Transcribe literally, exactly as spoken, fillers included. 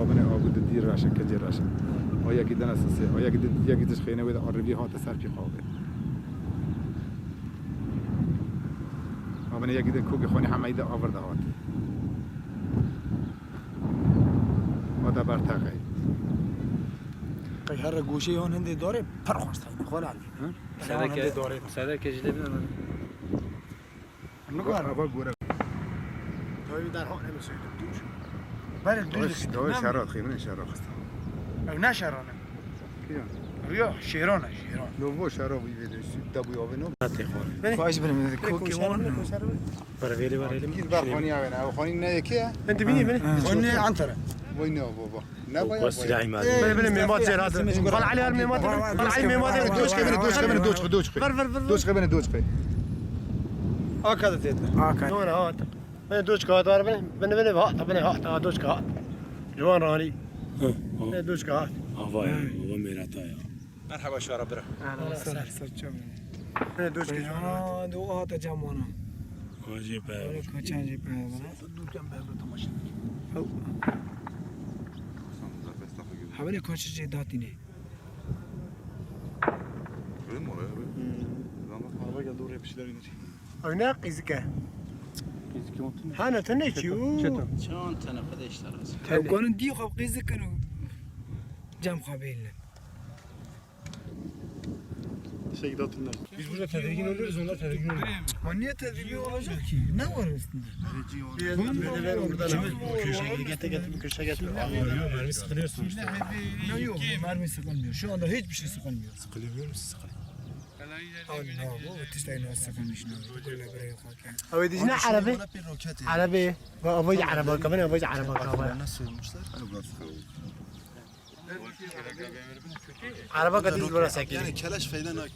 Bine abu di dî reşe, kecê reşe. O yekî dene sisê, o yekî di, yekî diş xêne wê de arivî hate ser pî xavê. Ma bine yekî din kokê xwanî hemeyî de avir de hat. O da ber teqey. Qey here goşê yon hindê darê pir xweş tayne. Xwe lan. Hı? Sedeke, sedeke ji lê bine. Nikar. Ava gore. Tabii derhal ne mesele dur. Bere düz. Dawe şera xîmine şera xista. Ev ne şerane. Kiyan. Riya şerane, şeran. No vo şera bu ivede süt da bu yaveno. Hate xor. Faş bine mi koki wan. Berveli var elim. Gir bak hani ya ben. Hani ne ki? Ben de bileyim. Hani antara. Vay ne baba. Bele bele memat jê re. Xal Elî her memat. Xal Elî memat. Doçke bine, doçke bine, doçke, doçke. Ver ver ver. Doçke bine, doçke. Aka da tête. Aka. Doğru hat. Bine doçke hat var bine. Bine bine hat, bine hat. Ha doçke hat. Ciwan rani. Bine doçke hat. Ava ya, ava merata ya. Merhaba şara bira. Ahlan sahlan. Bine doçke ciwan hat. Aa, do hat cam wana. Hacı be. Koçan jî peyvana. Dûrken berbe temaşe dike. Hew. Haberê koçê jê datîne. Rê mi oraya be? Araba geldi oraya bir şeyler inecek. Ew ne qîzike? Qîzike on tane. Hana te ne çi? Çeto. Çeto. Çan tane xwe de işte razı. Ew kanin dî xwe qîzikin û cem xwe bêlin. Şey datınlar. Biz burada tedirgin oluyoruz, onlar tedirgin oluyor. Ama niye tedirgin olacak ki? Ne var üstünde? Köşeye getir, getir, köşeye getir. Yok, mermi sıkılıyor sonuçta. Yok, yok, mermi sıkılmıyor. Şu anda hiçbir şey sıkılmıyor. Sıkılıyor mu? Sıkılıyor. Anna, bu tiştayna sıkılmış. Böyle böyle yok. Abi diyeceğim arabi. Arabi. Ve avayı araba, kabine avayı araba, kabine. Nasıl olmuşlar? Araba kadar burası. Yani keleş feylen ak.